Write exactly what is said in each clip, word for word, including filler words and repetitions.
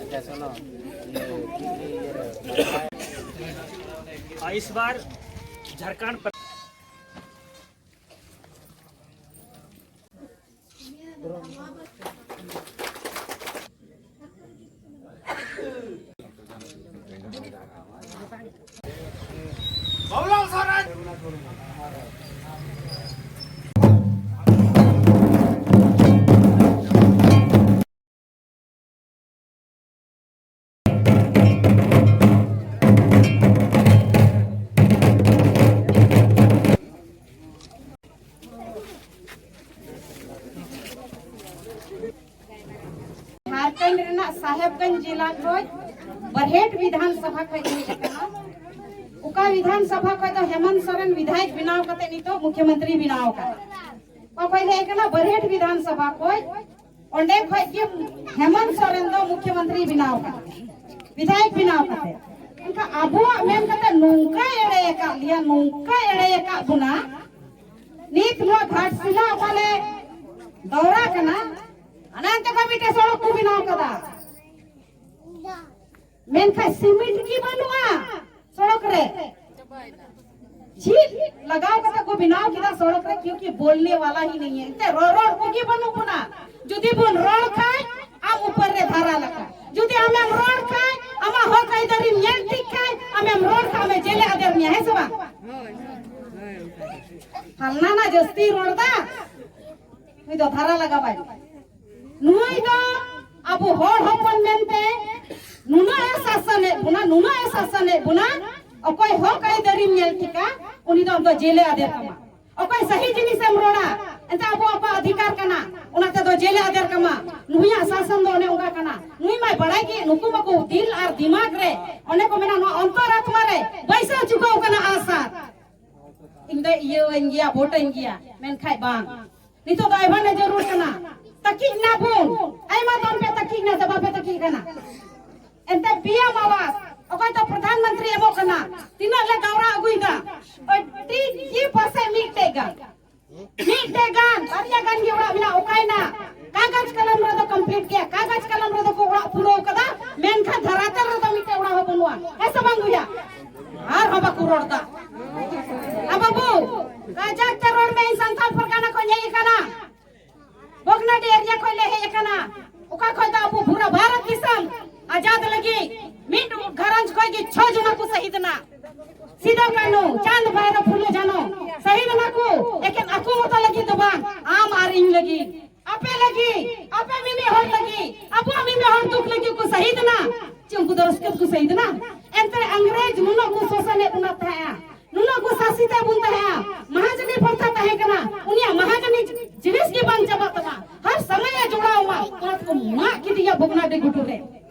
ᱟᱪᱪᱷᱟ, ᱥᱩᱱᱚ, ᱤᱭᱟᱹ, ᱤᱭᱟᱹ, ᱤᱭᱟᱹ, ᱟᱨ ᱤᱥ ᱵᱟᱨ ᱡᱷᱟᱨᱠᱷᱚᱸᱰ ᱯᱨᱚ- ᱡᱷᱟᱨᱠᱷᱚᱸᱰ ᱨᱮᱱᱟᱜ ᱥᱟᱦᱮᱵᱽᱜᱚᱸᱡᱽ ᱡᱮᱞᱟ ᱠᱷᱚᱱ ᱵᱟᱨᱦᱮᱴ ᱵᱤᱫᱷᱟᱱ ᱥᱚᱵᱷᱟ ᱠᱷᱚᱱ ᱦᱮᱡ ᱟᱠᱟᱱᱟ᱾ ᱚᱠᱟ ᱵᱤᱫᱷᱟᱱ ᱥᱚᱵᱷᱟ ᱠᱷᱚᱱ ᱫᱚ ᱦᱮᱢᱚᱱᱛ ᱥᱚᱨᱮᱱ ᱵᱤᱫᱷᱟᱭᱚᱠ ᱵᱮᱱᱟᱣ ᱠᱟᱛᱮ ᱱᱤᱛᱚᱜ ᱢᱩᱠᱷᱭᱚᱢᱚᱱᱛᱨᱤ ᱵᱮᱱᱟᱣ ᱟᱠᱟᱱᱟ᱾ ᱚᱠᱟ ᱠᱷᱚᱱ ᱦᱮᱡ ᱟᱠᱟᱱᱟ? ᱵᱟᱨᱦᱮᱴ ᱵᱤᱫᱷᱟᱱ ᱥᱚᱵᱷᱟ ᱠᱷᱚᱱ᱾ ᱚᱸᱰᱮ ᱠᱷᱚᱱ ᱜᱮ ᱦᱮᱢᱚᱱᱛ ᱥᱚᱨᱮᱱ ᱫᱚ ᱢᱩᱠᱷᱭᱚᱢᱚᱱᱛᱨᱤ ᱵᱮᱱᱟᱣ ᱟᱠᱟᱱᱟ, ᱵᱤᱫᱷᱟᱭᱚᱠ ᱵᱮᱱᱟᱣ ᱠᱟᱛᱮ᱾ ᱮᱱᱠᱷᱟᱱ ᱟᱵᱚᱣᱟᱜ ᱢᱮᱱ ᱠᱟᱛᱮ ᱱᱚᱝᱠᱟᱭ ᱮᱲᱮ ᱟᱠᱟᱫ ᱞᱮᱭᱟ, ᱱᱚᱝᱠᱟᱭ ᱮᱲᱮ ᱟᱠᱟᱫ ᱵᱚᱱᱟ᱾ ᱱᱤᱛ ᱱᱚᱣᱟ ᱜᱷᱟᱴᱥᱤᱞᱟ ᱚᱠᱟᱞᱮ ᱫᱚᱣᱨᱟ ᱠᱟᱱᱟ, ᱦᱟᱱᱟ ᱚᱱᱛᱮ ᱠᱷᱚᱱ ᱢᱤᱫᱴᱮᱡ ᱥᱚᱲᱚᱠ ᱠᱚ ᱵᱮᱱᱟᱣ ᱠᱟᱫᱟ, ᱢᱮᱱᱠᱷᱟᱱ ᱥᱤᱢᱮᱱᱴ ᱜᱮ ᱵᱟᱹᱱᱩᱜᱼᱟ ᱥᱚᱲᱚᱠ ᱨᱮ᱾ ᱪᱮᱫ ᱞᱟᱜᱟᱣ ᱠᱟᱛᱮ ᱠᱚ ᱵᱮᱱᱟᱣ ᱠᱮᱫᱟ ᱥᱚᱲᱚᱠ ᱨᱮ, ᱠᱤᱭᱩᱠᱤ ᱵᱚᱞᱱᱮ ᱣᱟᱞᱟ ᱦᱤ ᱱᱟᱦᱤ ᱦᱮ᱾ ᱮᱱᱛᱮ ᱨᱚᱨᱚᱲ ᱠᱚᱜᱮ ᱵᱟᱹᱱᱩᱜ ᱵᱚᱱᱟ᱾ ᱡᱩᱫᱤ ᱵᱚᱱ ᱨᱚᱲ ᱠᱷᱟᱡ ᱟᱢ ᱩᱯᱚᱨ ᱨᱮ ᱫᱷᱟᱨᱟ ᱞᱟᱜᱟ, ᱡᱩᱫᱤ ᱟᱢᱮᱢ ᱨᱚᱲ ᱠᱷᱟᱡ, ᱟᱢᱟᱜ ᱦᱚᱠ ᱟᱹᱭᱫᱟᱹᱨᱤᱢ ᱧᱮᱞ ᱴᱷᱤᱠ ᱠᱷᱟᱡ, ᱟᱢᱮᱢ ᱨᱚᱲ ᱠᱷᱟᱡ ᱟᱢᱮ ᱡᱮᱞᱮ ᱟᱫᱮᱨ ᱢᱮᱭᱟ, ᱦᱮᱸ ᱥᱮ ᱵᱟᱝ? ᱯᱷᱟᱞᱱᱟ ᱱᱟ ᱡᱟᱹᱥᱛᱤ ᱨᱚᱲ ᱫᱟ, ᱱᱩᱭ ᱫᱚ ᱫᱷᱟᱨᱟ ᱞᱟᱜᱟᱣᱟᱭ᱾ ᱱᱩᱭ ᱫᱚ ᱟᱵᱚ ᱦᱚᱲ ᱦᱚᱯᱚᱱ ᱢᱮᱱᱛᱮ ᱱᱩᱱᱟᱹᱜ ᱮ ᱥᱟᱥᱚᱱᱮᱫ ᱵᱚᱱᱟ, ᱱᱩᱱᱟᱹᱜ ᱮ ᱥᱟᱥᱚᱱᱮᱫ ᱵᱚᱱᱟ᱾ ᱚᱠᱚᱭ ᱦᱚᱠ ᱟᱹᱭᱫᱟᱹᱨᱤᱢ ᱧᱮᱞ ᱴᱷᱤᱠᱟ, ᱩᱱᱤ ᱫᱚ ᱟᱢ ᱫᱚ ᱡᱮᱞᱮ ᱟᱫᱮᱨ ᱠᱟᱢᱟ᱾ ᱚᱠᱚᱭ ᱥᱟᱹᱦᱤ ᱡᱤᱱᱤᱥᱮᱢ ᱨᱚᱲᱟ, ᱮᱱᱛᱮ ᱟᱵᱚ ᱟᱠᱚᱣᱟᱜ ᱚᱫᱷᱤᱠᱟᱨ ᱠᱟᱱᱟ, ᱚᱱᱟ ᱛᱮᱫᱚ ᱡᱮᱞᱮ ᱟᱫᱮᱨ ᱠᱟᱢᱟ᱾ ᱱᱩᱭᱟᱜ ᱥᱟᱥᱚᱱ ᱫᱚ ᱚᱱᱮ ᱚᱱᱠᱟ ᱠᱟᱱᱟ᱾ ᱱᱩᱭ ᱢᱟᱭ ᱵᱟᱲᱟᱭ ᱜᱮ, ᱱᱩᱠᱩ ᱢᱟᱠᱚ ᱫᱤᱞ ᱟᱨ ᱫᱤᱢᱟᱜᱽ ᱨᱮ, ᱚᱱᱮ ᱠᱚ ᱢᱮᱱᱟ, ᱱᱚᱣᱟ ᱚᱱᱛᱚᱨ ᱟᱛᱢᱟ ᱨᱮ ᱵᱟᱹᱭᱥᱟᱹᱣ ᱪᱩᱠᱟᱹᱣ ᱠᱟᱱᱟ ᱟᱥᱟ᱾ ᱤᱧ ᱫᱚᱭ ᱤᱭᱟᱹᱣᱟᱹᱧ ᱜᱮᱭᱟ, ᱵᱷᱳᱴᱟᱹᱧ ᱜᱮᱭᱟ, ᱢᱮᱱᱠᱷᱟᱡ ᱵᱟᱝ᱾ ᱱᱤᱛᱚᱜ ᱫᱚ ᱮᱵᱷᱟᱱ ᱮ ᱡᱟᱹᱨᱩᱲ ᱠᱟᱱᱟ᱾ ᱛᱟᱹᱠᱤᱡ ᱱᱟ ᱵᱚᱱ, ᱟᱭᱢᱟ ᱫᱚᱢ ᱯᱮ ᱛᱟᱹᱠᱤᱡ ᱱᱟ ᱥᱮ ᱵᱟᱯᱮ ᱛᱟᱹᱠᱤᱡ ᱠᱟᱱᱟ? ᱮᱱᱛᱮ ᱯᱤ ᱮᱢ ᱟᱣᱟᱥ ᱚᱠᱚᱭ ᱫᱚ ᱯᱨᱚᱫᱷᱟᱱ ᱢᱚᱱᱛᱨᱤ ᱮᱢᱚᱜ ᱠᱟᱱᱟ, ᱛᱤᱱᱟᱹᱜ ᱞᱮ ᱜᱟᱣᱨᱟ ᱟᱹᱜᱩᱭᱮᱫᱟ? ᱟᱹᱰᱤ ᱜᱮ ᱯᱟᱥᱮ ᱢᱤᱫᱴᱮᱡ ᱜᱟᱱ, ᱢᱤᱫᱴᱮᱡ ᱜᱟᱱ, ᱵᱟᱨᱭᱟ ᱜᱟᱱ ᱜᱮ ᱚᱲᱟᱜ ᱢᱮᱱᱟᱜᱼᱟ᱾ ᱚᱠᱟᱭᱮᱱᱟ? ᱚᱠᱟ ᱠᱟᱜᱚᱡᱽ ᱠᱚᱞᱚᱢ ᱨᱮᱫᱚ ᱠᱚᱢᱯᱞᱤᱴ ᱜᱮᱭᱟ, ᱠᱟᱜᱚᱡᱽ ᱠᱚᱞᱚᱢ ᱨᱮᱫᱚ ᱠᱚ ᱚᱲᱟᱜ ᱯᱩᱨᱟᱹᱣ ᱠᱟᱫᱟ, ᱢᱮᱱᱠᱷᱟᱱ ᱫᱷᱟᱨᱟᱛᱟᱞ ᱨᱮᱫᱚ ᱢᱤᱫᱴᱮᱱ ᱚᱲᱟᱜ ᱦᱚᱸ ᱵᱟᱹᱱᱩᱜᱼᱟ᱾ ᱦᱮᱸ ᱥᱮ ᱵᱟᱝ ᱵᱚᱭᱦᱟ? ᱟᱨᱦᱚᱸ ᱵᱟᱠᱚ ᱨᱚᱲ ᱫᱟ᱾ ᱟ ᱵᱟᱹᱵᱩ, ᱠᱟᱡᱟᱠ ᱛᱮ ᱨᱚᱲ ᱢᱮ, ᱤᱧ ᱥᱟᱱᱛᱟᱲ ᱯᱟᱨᱜᱟᱱᱟ ᱠᱷᱚᱱ ᱦᱮᱡ ᱟᱠᱟᱱᱟ, ᱵᱷᱚᱜᱽᱱᱟᱰᱤ ᱮᱨᱤᱭᱟ ᱠᱷᱚᱱ ᱞᱮ ᱦᱮᱡ ᱟᱠᱟᱱᱟ, ᱚᱠᱟ ᱠᱷᱚᱱ ᱫᱚ ᱟᱵᱚ ᱯᱩᱨᱟᱹ ᱵᱷᱟᱨᱚᱛ ᱫᱤᱥᱚᱢ ᱟᱡᱟᱫ ᱞᱟᱹᱜᱤᱫ ᱢᱤᱫ ᱜᱷᱟᱨᱚᱸᱡᱽ ᱠᱷᱚᱱ ᱜᱮ ᱪᱷᱚ ᱡᱚᱱᱟ ᱠᱚ ᱥᱟᱹᱦᱤᱫ ᱮᱱᱟ᱾ ᱥᱤᱫᱩ ᱠᱟᱹᱱᱦᱩ, ᱪᱟᱸᱫ ᱵᱷᱟᱭᱨᱚ, ᱯᱷᱩᱞᱳ ᱡᱷᱟᱱᱚ ᱥᱟᱹᱦᱤᱫ ᱮᱱᱟ ᱠᱚ, ᱮᱠᱮᱱ ᱟᱠᱚ ᱢᱚᱛᱚ ᱞᱟᱹᱜᱤᱫ ᱫᱚ ᱵᱟᱝ, ᱟᱢ ᱟᱨ ᱤᱧ ᱞᱟᱹᱜᱤᱫ, ᱟᱯᱮ ᱞᱟᱹᱜᱤᱫ, ᱟᱯᱮ ᱢᱤᱢᱤᱫ ᱦᱚᱲ ᱞᱟᱹᱜᱤᱫ, ᱟᱵᱚᱣᱟᱜ ᱢᱤᱢᱤᱫ ᱦᱚᱲ ᱫᱩᱠ ᱞᱟᱹᱜᱤᱫ ᱠᱚ ᱥᱟᱹᱦᱤᱫ ᱮᱱᱟ᱾ ᱪᱮᱫ ᱩᱱᱠᱩ ᱫᱚ ᱨᱟᱹᱥᱠᱟᱹ ᱛᱮᱠᱚ ᱥᱟᱹᱦᱤᱫ ᱮᱱᱟ? ᱮᱱᱛᱮ ᱤᱝᱨᱮᱡᱽ ᱱᱩᱱᱟᱹᱜ ᱠᱚ ᱥᱟᱥᱚᱱᱮᱫ ᱵᱚᱱᱟ ᱛᱟᱦᱮᱸᱜᱼᱟ, ᱱᱩᱱᱟᱹᱜ ᱠᱚ ᱥᱟᱥᱤᱛᱮ ᱵᱚᱱ ᱛᱟᱦᱮᱸᱜᱼᱟ, ᱢᱟᱦᱟᱡᱚᱱᱤ ᱯᱨᱚᱛᱷᱟ ᱛᱟᱦᱮᱸ ᱠᱟᱱᱟ, ᱩᱱᱤᱭᱟᱜ ᱢᱟᱦᱟᱡᱚᱱᱤ ᱡᱤᱱᱤᱥ ᱜᱮ ᱵᱟᱝ ᱪᱟᱵᱟᱜ ᱛᱟᱢᱟ, ᱦᱟᱨ ᱥᱚᱢᱚᱭ ᱮ ᱡᱚᱲᱟᱣ ᱢᱟ, ᱚᱱᱟ ᱛᱮᱠᱚ ᱢᱟᱜ ᱠᱮᱫᱮᱭᱟ ᱵᱷᱚᱜᱽᱱᱟᱰᱤ ᱜᱷᱩᱴᱩ ᱨᱮ᱾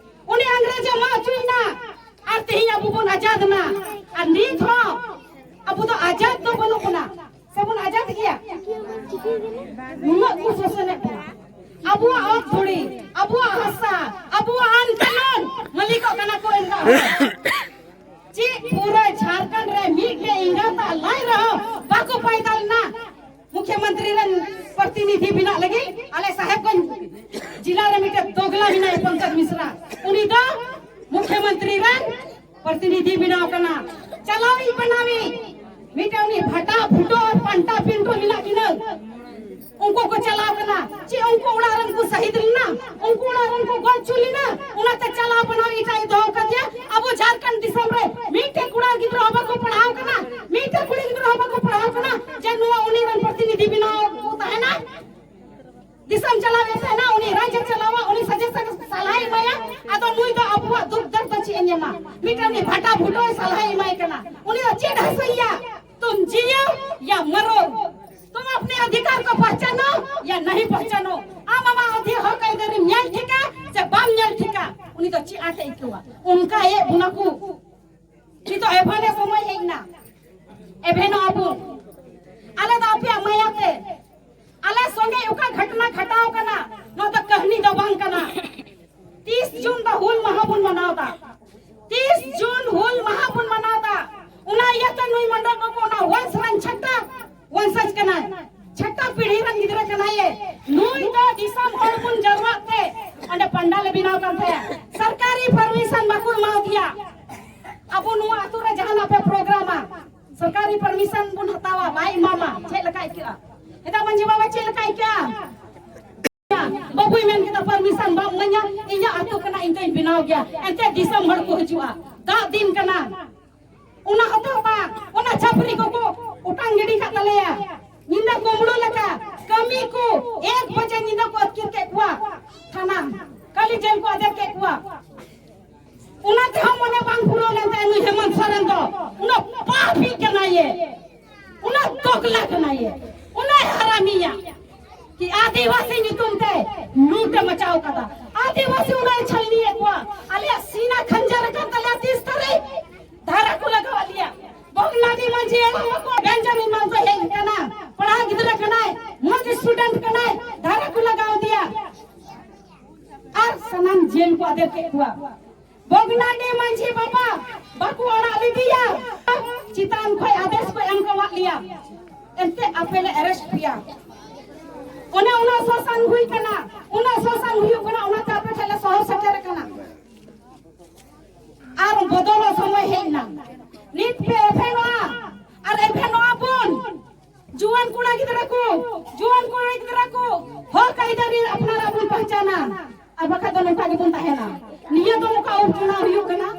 ᱩᱱᱤ ᱤᱝᱨᱮᱡᱽ ᱮ ᱢᱟᱜ ᱦᱚᱪᱚᱭᱮᱱᱟ, ᱟᱨ ᱛᱮᱦᱮᱧ ᱟᱵᱚ ᱵᱚᱱ ᱟᱡᱟᱫ ᱮᱱᱟ᱾ ᱟᱨ ᱱᱤᱛ ᱦᱚᱸ ᱟᱵᱚ ᱫᱚ ᱟᱡᱟᱫ ᱫᱚ ᱵᱟᱹᱱᱩᱜ ᱵᱚᱱᱟ, ᱥᱮᱵᱚᱱ ᱟᱡᱟᱫ ᱜᱮᱭᱟ? ᱱᱩᱱᱟᱹᱜ ᱠᱚ ᱥᱟᱥᱚᱱᱮᱫ ᱵᱚᱱᱟ, ᱟᱵᱚᱣᱟᱜ ᱚᱛ ᱫᱷᱩᱲᱤ, ᱟᱵᱚᱣᱟᱜ ᱦᱟᱥᱟ, ᱟᱵᱚᱣᱟᱜ ᱟᱹᱱ ᱠᱟᱹᱱᱩᱱ ᱢᱟᱹᱞᱤᱠᱚᱜ ᱠᱟᱱᱟ ᱠᱚ ᱮᱱᱠᱷᱟᱱ᱾ ᱪᱮᱫ ᱯᱩᱨᱟᱹ ᱡᱷᱟᱲᱠᱷᱚᱸᱰ ᱨᱮ ᱢᱤᱫ ᱜᱮ ᱮᱸᱜᱟᱛᱟᱜ ᱞᱟᱡ ᱨᱮᱦᱚᱸ ᱵᱟᱠᱚ ᱯᱟᱭᱫᱟ ᱞᱮᱱᱟ ᱢᱩᱠᱷᱭᱚᱢᱚᱱᱛᱨᱤ ᱨᱮᱱ ᱯᱨᱚᱛᱤᱱᱤᱫᱷᱤ ᱵᱮᱱᱟᱜ ᱞᱟᱹᱜᱤᱫ? ᱟᱞᱮ ᱥᱟᱦᱮᱵᱽᱜᱚᱸᱡᱽ ᱡᱤᱞᱟ ᱨᱮ ᱢᱤᱫᱴᱮᱱ ᱫᱚᱜᱽᱞᱟ ᱢᱮᱱᱟᱭᱟ ᱯᱚᱝᱠᱚᱡᱽ ᱢᱤᱥᱨᱟ, ᱩᱱᱤ ᱫᱚ ᱢᱩᱠᱷᱭᱚᱢᱚᱱᱛᱨᱤ ᱨᱮᱱ ᱯᱨᱚᱛᱤᱱᱤᱫᱷᱤ ᱵᱮᱱᱟᱣ ᱠᱟᱱᱟ᱾ ᱪᱟᱞᱟᱣᱤᱡ ᱵᱮᱱᱟᱣᱤᱡ ᱢᱤᱫᱴᱮᱱ ᱩᱱᱤ ᱵᱷᱟᱴᱟ ᱵᱷᱩᱴᱟᱹ ᱟᱨ ᱯᱟᱱᱴᱟ ᱯᱤᱱᱴᱩ ᱢᱮᱱᱟᱜ ᱠᱤᱱᱟᱹ, ᱩᱱᱠᱩ ᱠᱚ ᱪᱟᱞᱟᱣ ᱠᱟᱱᱟ᱾ ᱪᱮᱫ ᱩᱱᱠᱩ ᱚᱲᱟᱜ ᱨᱮᱱ ᱠᱚ ᱥᱟᱹᱦᱤᱫ ᱞᱮᱱᱟ? ᱩᱱᱠᱩ ᱚᱲᱟᱜ ᱨᱮᱱ ᱠᱚ ᱜᱚᱡ ᱦᱚᱪᱚ ᱞᱮᱱᱟ? ᱚᱱᱟᱛᱮ ᱪᱟᱞᱟᱣ ᱵᱮᱱᱟᱣᱤᱡ ᱮᱴᱟᱜ ᱮ ᱫᱚᱦᱚ ᱠᱟᱫᱮᱭᱟ᱾ ᱟᱵᱚ ᱡᱷᱟᱲᱠᱷᱚᱸᱰ ᱫᱤᱥᱚᱢ ᱨᱮ ᱢᱤᱫᱴᱮᱱ ᱠᱚᱲᱟ ᱜᱤᱫᱽᱨᱟᱹ ᱦᱚᱸ ᱵᱟᱠᱚ ᱯᱟᱲᱦᱟᱣ ᱠᱟᱱᱟ, ᱢᱤᱫᱴᱮᱱ ᱠᱩᱲᱤ ᱜᱤᱫᱽᱨᱟᱹ ᱦᱚᱸ ᱵᱟᱠᱚ ᱯᱟᱲᱦᱟᱣ ᱠᱟᱱᱟ ᱡᱮ ᱱᱚᱣᱟ ᱩᱱᱤ ᱨᱮᱱ ᱯᱨᱚᱛᱤᱱᱤᱫᱷᱤ ᱵᱮᱱᱟᱣ ᱠᱚ ᱛᱟᱦᱮᱱᱟ᱾ ᱫᱤᱥᱚᱢ ᱪᱟᱞᱟᱣ ᱮ ᱛᱟᱦᱮᱱᱟ, ᱩᱱᱤ ᱨᱟᱡᱽ ᱮ ᱪᱟᱞᱟᱣᱟ, ᱩᱱᱤ ᱥᱟᱡᱮᱥᱚᱱ ᱥᱟᱞᱦᱟᱭ ᱮᱢᱟᱭᱟ᱾ ᱟᱫᱚ ᱱᱩᱭ ᱫᱚ ᱟᱵᱚᱣᱟᱜ ᱫᱩᱠ ᱫᱚᱨᱫ ᱫᱚ ᱪᱮᱫ ᱮ ᱧᱟᱢᱟ? ᱢᱤᱫᱴᱟᱝ ᱩᱱᱤ ᱵᱷᱟᱴᱟ ᱵᱷᱩᱴᱟᱹᱭ ᱥᱟᱞᱦᱟᱭ ᱮᱢᱟᱭ ᱠᱟᱱᱟ᱾ ᱩᱱᱤ ᱫᱚ ᱪᱮᱫ ᱦᱟᱹᱥᱩᱭᱮᱭᱟ? तुम जियो या मरो, तुम अपने अधिकार को पहचानो या नहीं पहचानो। ᱟᱢ ᱟᱢᱟᱜ ᱚᱫᱷᱤ ᱦᱚᱠ ᱟᱹᱭᱫᱟᱹᱨᱤᱢ ᱧᱮᱞ ᱴᱷᱤᱠᱟ ᱥᱮ ᱵᱟᱢ ᱧᱮᱞ ᱴᱷᱤᱠᱟ? ᱩᱱᱤ ᱫᱚ ᱪᱮᱫ ᱟᱛᱮ ᱟᱹᱭᱠᱟᱹᱣᱟ? ᱚᱱᱠᱟ ᱮ ᱵᱚᱱᱟ ᱠᱚ᱾ ᱱᱤᱛᱚᱜ ᱮᱵᱷᱮᱱ ᱮ ᱥᱚᱢᱚᱭ ᱦᱮᱡ ᱮᱱᱟ, ᱮᱵᱷᱮᱱᱚᱜ ᱟᱵᱚᱱ᱾ ᱟᱞᱮ ᱫᱚ ᱟᱯᱮᱭᱟᱜ ᱢᱟᱭᱟ ᱛᱮ, ᱟᱞᱮ ᱥᱚᱸᱜᱮ ᱚᱠᱟ ᱜᱷᱚᱴᱱᱟ ᱜᱷᱟᱴᱟᱣ ᱠᱟᱱᱟ, ᱱᱚᱣᱟ ᱫᱚ ᱠᱟᱹᱦᱱᱤ ᱫᱚ ᱵᱟᱝ ᱠᱟᱱᱟ᱾ ᱛᱤᱥ ᱡᱩᱱ ᱫᱚ ᱦᱩᱞ ᱢᱟᱦᱟ ᱵᱚᱱ ᱢᱟᱱᱟᱣ ᱮᱫᱟ, ᱛᱤᱥ ᱡᱩᱱ ᱦᱩᱞ ᱢᱟᱦᱟ ᱵᱚᱱ ᱢᱟᱱᱟᱣ ᱮᱫᱟ᱾ ᱚᱱᱟ ᱤᱭᱟᱹᱛᱮ ᱱᱩᱭ ᱢᱚᱱᱰᱚᱞ ᱵᱟᱹᱵᱩ ᱚᱱᱟ ᱣᱚᱝᱥ ᱨᱮᱱ ᱪᱷᱟᱴᱟ ᱣᱚᱝᱥᱚᱡ ᱠᱟᱱᱟᱭ᱾ ᱪᱷᱟᱴᱟ ᱯᱤᱲᱦᱤ ᱨᱮᱱ ᱜᱤᱫᱽᱨᱟᱹ ᱠᱟᱱᱟᱭᱮ᱾ ᱱᱩᱭ ᱫᱚ ᱫᱤᱥᱚᱢ ᱦᱚᱲ ᱵᱚᱱ ᱡᱟᱨᱣᱟᱜ ᱛᱮ ᱚᱸᱰᱮ ᱯᱟᱱᱰᱟᱞ ᱞᱮ ᱵᱮᱱᱟᱣ ᱠᱟᱱ ᱛᱟᱦᱮᱸᱫ, ᱥᱚᱨᱠᱟᱨᱤ ᱯᱟᱨᱢᱤᱥᱚᱱ ᱵᱟᱠᱚ ᱮᱢᱟᱣ ᱫᱮᱭᱟ᱾ ᱟᱵᱚ ᱱᱚᱣᱟ ᱟᱹᱛᱩ ᱨᱮ ᱡᱟᱦᱟᱱᱟᱜ ᱯᱮ ᱯᱨᱳᱜᱨᱟᱢᱟ, ᱥᱚᱨᱠᱟᱨᱤ ᱯᱟᱨᱢᱤᱥᱚᱱ ᱵᱚᱱ ᱦᱟᱛᱟᱣᱟ, ᱵᱟᱭ ᱮᱢᱟᱢᱟ, ᱪᱮᱫ ᱞᱮᱠᱟ ᱟᱹᱭᱠᱟᱹᱜᱼᱟ? ᱢᱮᱛᱟ ᱢᱟᱹᱡᱷᱤ ᱵᱟᱵᱟ, ᱪᱮᱫ ᱞᱮᱠᱟ ᱟᱹᱭᱠᱟᱹᱜᱼᱟ? ᱵᱟᱹᱵᱩᱭ ᱢᱮᱱ ᱠᱮᱫᱟ, "ᱯᱟᱨᱢᱤᱥᱚᱱ ᱵᱟᱢ ᱤᱢᱟᱹᱧᱟ, ᱤᱧᱟᱹᱜ ᱟᱹᱛᱩ ᱠᱟᱱᱟ, ᱤᱧ ᱫᱚᱧ ᱵᱮᱱᱟᱣ ᱜᱮᱭᱟ, ᱮᱱᱛᱮ ᱫᱤᱥᱚᱢ ᱦᱚᱲ ᱠᱚ ᱦᱤᱡᱩᱜᱼᱟ, ᱫᱟᱜ ᱫᱤᱱ ᱠᱟᱱᱟ, ᱚᱱᱟ ᱦᱚᱛᱚ ᱵᱟᱝ, ᱚᱱᱟ ᱪᱷᱟᱹᱯᱨᱤ ᱠᱚᱠᱚ ᱚᱴᱟᱝ ᱜᱤᱰᱤ ᱠᱟᱜ ᱛᱟᱞᱮᱭᱟ, ᱧᱤᱫᱟᱹ ᱠᱩᱢᱵᱽᱲᱩ ᱞᱮᱠᱟ ᱠᱟᱹᱢᱤ ᱠᱚ, ᱮᱠ ᱵᱟᱡᱮ ᱧᱤᱫᱟᱹ ᱠᱚ ᱟᱹᱛᱠᱤᱨ ᱠᱮᱫ ᱠᱚᱣᱟ, ᱛᱷᱟᱱᱟ ᱠᱟᱹᱞᱤ ᱡᱮᱞ ᱠᱚ ᱟᱫᱮᱨ ᱠᱮᱫ ᱠᱚᱣᱟ, ᱚᱱᱟ ᱛᱮᱦᱚᱸ ᱢᱚᱱᱮ ᱵᱟᱝ ᱯᱩᱨᱟᱹᱣ ᱞᱮᱱ ᱛᱟᱭᱟ ᱱᱩᱭ ᱦᱮᱢᱚᱱᱛ ᱥᱚᱨᱮᱱ ᱫᱚ, ᱩᱱᱟᱹᱜ ᱯᱟᱯᱤ ᱠᱟᱱᱟᱭᱮ, ᱩᱱᱟᱹᱜ ᱫᱚᱜᱽᱞᱟ ᱠᱟᱱᱟᱭᱮ, ᱩᱱᱟᱹᱜ ᱦᱟᱨᱟᱢᱤᱭᱟ ᱠᱤ ᱟᱹᱫᱤᱵᱟᱹᱥᱤ ᱧᱩᱛᱩᱢ ᱛᱮ ᱞᱩᱴ ᱮ ᱢᱟᱪᱟᱣ ᱠᱟᱫᱟ᱾ ᱟᱹᱫᱤᱵᱟᱹᱥᱤ ᱩᱱᱟᱹᱜ ᱮ ᱪᱷᱟᱹᱞᱱᱤᱭᱮᱫ ᱠᱚᱣᱟ᱾ ᱟᱞᱮᱭᱟᱜ ᱥᱤᱱᱟ ᱠᱷᱟᱱᱡᱟᱨ ᱟᱠᱟᱱ ᱛᱟᱞᱮᱭᱟ ᱛᱤᱥ ᱛᱟᱹᱨᱤᱠᱷ᱾ ᱫᱷᱟᱨᱟ ᱠᱚ ᱞᱟᱜᱟᱣ ᱟᱞᱮᱭᱟ᱾ ᱵᱷᱚᱜᱽᱱᱟᱰᱤ ᱢᱟᱹᱡᱷᱤ ᱦᱟᱲᱟᱢ ᱠᱚ ᱵᱮᱧᱡᱟᱢᱤᱱ ᱢᱟᱱᱛᱚ ᱦᱮᱡ ᱠᱟᱱᱟ, ᱠᱚᱲᱟ ᱜᱤᱫᱽᱨᱟᱹ ᱠᱟᱱᱟᱭ, ᱢᱚᱡᱽ ᱥᱴᱩᱰᱮᱱᱴ ᱠᱟᱱᱟᱭ, ᱫᱷᱟᱨᱟ ᱠᱚ ᱞᱟᱜᱟᱣ ᱟᱫᱮᱭᱟ᱾ ᱟᱨ ᱥᱟᱱᱟᱢ ᱡᱮᱞ ᱠᱚ ᱟᱫᱮᱨ ᱠᱮᱫ ᱠᱚᱣᱟ᱾ ᱵᱷᱚᱜᱽᱱᱟᱰᱤ ᱢᱟᱹᱡᱷᱤ ᱵᱟᱵᱟ ᱵᱟᱠᱚ ᱟᱲᱟᱜ ᱞᱮᱫᱮᱭᱟ᱾ ᱪᱮᱛᱟᱱ ᱠᱷᱚᱱ ᱟᱫᱮᱥ ᱠᱚ ᱮᱢ ᱠᱟᱣᱟᱫ ᱞᱮᱭᱟ, ᱮᱱᱛᱮ ᱟᱯᱮ ᱞᱮ ᱟᱨᱮᱥᱴ ᱯᱮᱭᱟ᱾ ᱚᱱᱮ ᱚᱱᱟ ᱥᱟᱥᱟᱱ ᱦᱩᱭ ᱠᱟᱱᱟ, ᱚᱱᱟ ᱥᱟᱥᱟᱱ ᱦᱩᱭᱩᱜ ᱠᱟᱱᱟ, ᱚᱱᱟᱛᱮ ᱟᱯᱮ ᱴᱷᱮᱱ ᱞᱮ ᱥᱚᱦᱚᱨ ᱥᱮᱴᱮᱨ ᱟᱠᱟᱱᱟ᱾ ᱟᱨ ᱵᱚᱫᱚᱞᱚᱜ ᱥᱚᱢᱚᱭ ᱦᱮᱡ ᱮᱱᱟ᱾ ᱱᱤᱛ ᱯᱮ ᱮᱵᱷᱮᱱᱚᱜᱼᱟ ᱟᱨ ᱮᱵᱷᱮᱱᱚᱜᱼᱟ ᱵᱚᱱ᱾ ᱡᱩᱣᱟᱹᱱ ᱠᱚᱲᱟ ᱜᱤᱫᱽᱨᱟᱹ ᱠᱚ, ᱡᱩᱣᱟᱹᱱ ᱠᱚᱲᱟ ᱜᱤᱫᱽᱨᱟᱹ ᱠᱚ, ᱦᱚᱠ ᱟᱹᱭᱫᱟᱹᱨᱤ ᱟᱯᱱᱟᱨᱟᱜ ᱵᱚᱱ ᱯᱟᱦᱪᱟᱱᱟ, ᱟᱨ ᱵᱟᱠᱷᱟᱡ ᱫᱚ ᱱᱚᱝᱠᱟ ᱜᱮᱵᱚᱱ ᱛᱟᱦᱮᱱᱟ᱾ ᱱᱤᱭᱟᱹ ᱫᱚ ᱱᱚᱝᱠᱟ ᱩᱯᱪᱟᱱᱟᱣ ᱦᱩᱭᱩᱜ ᱠᱟᱱᱟ,